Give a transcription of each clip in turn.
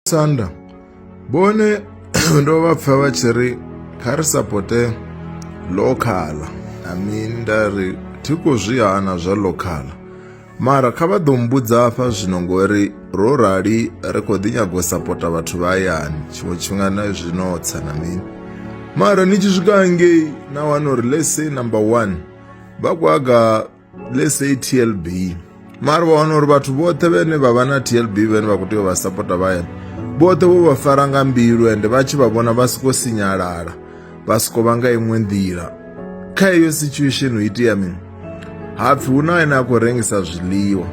Sanda vhone ndo vha pfha vha tshi ri kha ri sapote local na mini nda ri thi khou zwi hana zwa local mara kha vha ḓo mbudza hafha zwino ngori ro rali ri khou ḓi nyaga u sapota vhathu vha hayani tshiṅwe tshifhinga na zwino tsa na mini mara ni tshi swika hangei na wana uri let's say number one vha khou aga let's say tlb mara vha wana uri vhathu vhoṱhe vhene vha vha na tlb vhene vha khou tea u vha sapota vha hayani vhoṱhe vho vha fara nga mbilu ende vha tshi vha vhona vha siko sinyalala vha siko vha nga iṅwe nḓila kha iyo situation hu itea mini hapfi hu na ane a khou rengisa zwiḽiwa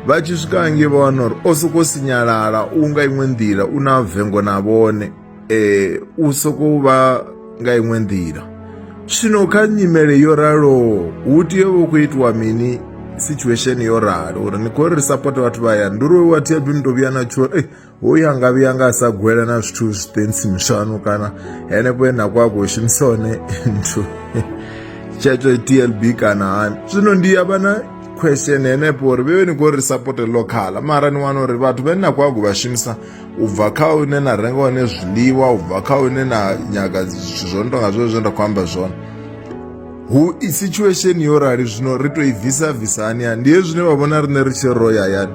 vha tshi swika hangei vha wana uri o sokou sinyalala u nga iṅwe nḓila u na vengo na vhone u sokou vha nga iṅwe nḓila zwino kha nyimele yo raloho hu tea u vha khou itiwa mini situation yo ralo uri ni khou ri support vhathu vha hayani ndi uri wa TLB ni to vhuya na tshuwa eh hoyu anga vhuya nga sa gwela na zwithu zwiṱentsi miswanu kana henefho he na kwa khou shumisa hone nthu tshetsho TLB kana hani zwino ndi ya vha na question henefho uri vhe ni khou ri support local mara ni wana uri vhathu vhane na khou ya vha shumisa u bva kha hune na renga hone zwiḽiwa u bva kha hune na nyaga zwithu zwo no tonga zwezwo zwe nda khou amba zwone hu situation yo rali zwino ri to i bvisa bvisa hani hani ndi hezwi zwine vha vhona riṋe ri tshi ro ya hayani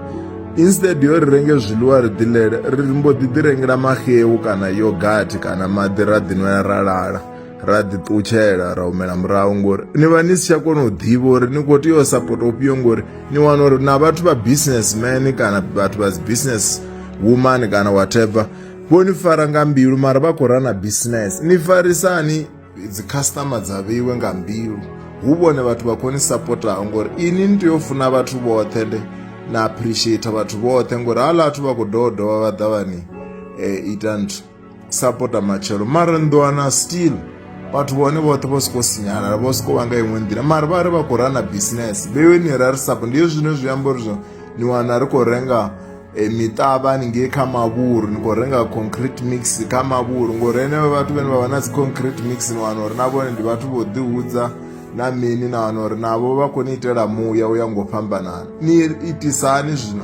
instead yo ri renge zwiḽiwa ri ḓiḽele ri mbo ḓi ḓi rengela maxeu kana yogathi kana maḓi ra ḓi nwela ra lala ra ḓi ṱutshela ra humela murahu ngori ni vha ni si tsha kona u ḓivha uri ni khou tea u sapota ufhio ngori ni wana uri na vhathu vha business man kana vhathu vha dzi business woman kana whatever vho ni fara nga mbilu mara vha khou rana business ni farisani dzi customer dza vheiwe nga mbilu hu vhone vhathu vha khou ni sapotaho ngori ini ni tea u funa vhathu vhoṱhe nde na appreciate vhathu vhoṱhe ngori haḽa vhathu vha khou dovha dovha vha ḓa vha ni ita nthu sapota matshelo mara ni ḓo wana still vhathu vhone vhoṱhe vho sokou sinyalala vho sokou vha nga iṅwe nḓila mara vha ri vha khou rana business vheiwe ni ra ri sapo ndi hezwi zwine zwi amba uri zwo ni wana ri khou renga miṱavha haningei kha mavhuru ni khou renga concrete mix kha mavhuru ngori henevho vhathu vhane vha vha na dzi concrete mix ni wana uri na vhone ndi vhathu vho ḓihudza na mini na wana uri navho vha khou ni itela muya u ya ngo fhambanana ni itisani zwino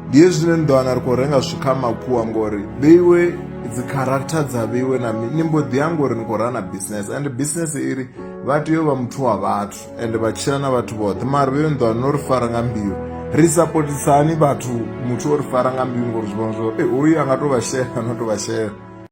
Ndi hezwi zwine ni ḓo wana ri khou renga zwithu kha makhuwa ngori vheiwe dzi character dza vheiwe na mini ni mbo ḓi anga uri ni khou rana business and business iri vha tea u vha muthu wa vhathu and vha tshila na vhathu vhoṱhe mara vheiwe ni ḓo wana no ri fara nga mbilu ri sapotisani vhathu muthu o ri fara nga mbilu ngori zwi vhona zwa uri hoyu anga to vha shela no to vha shela.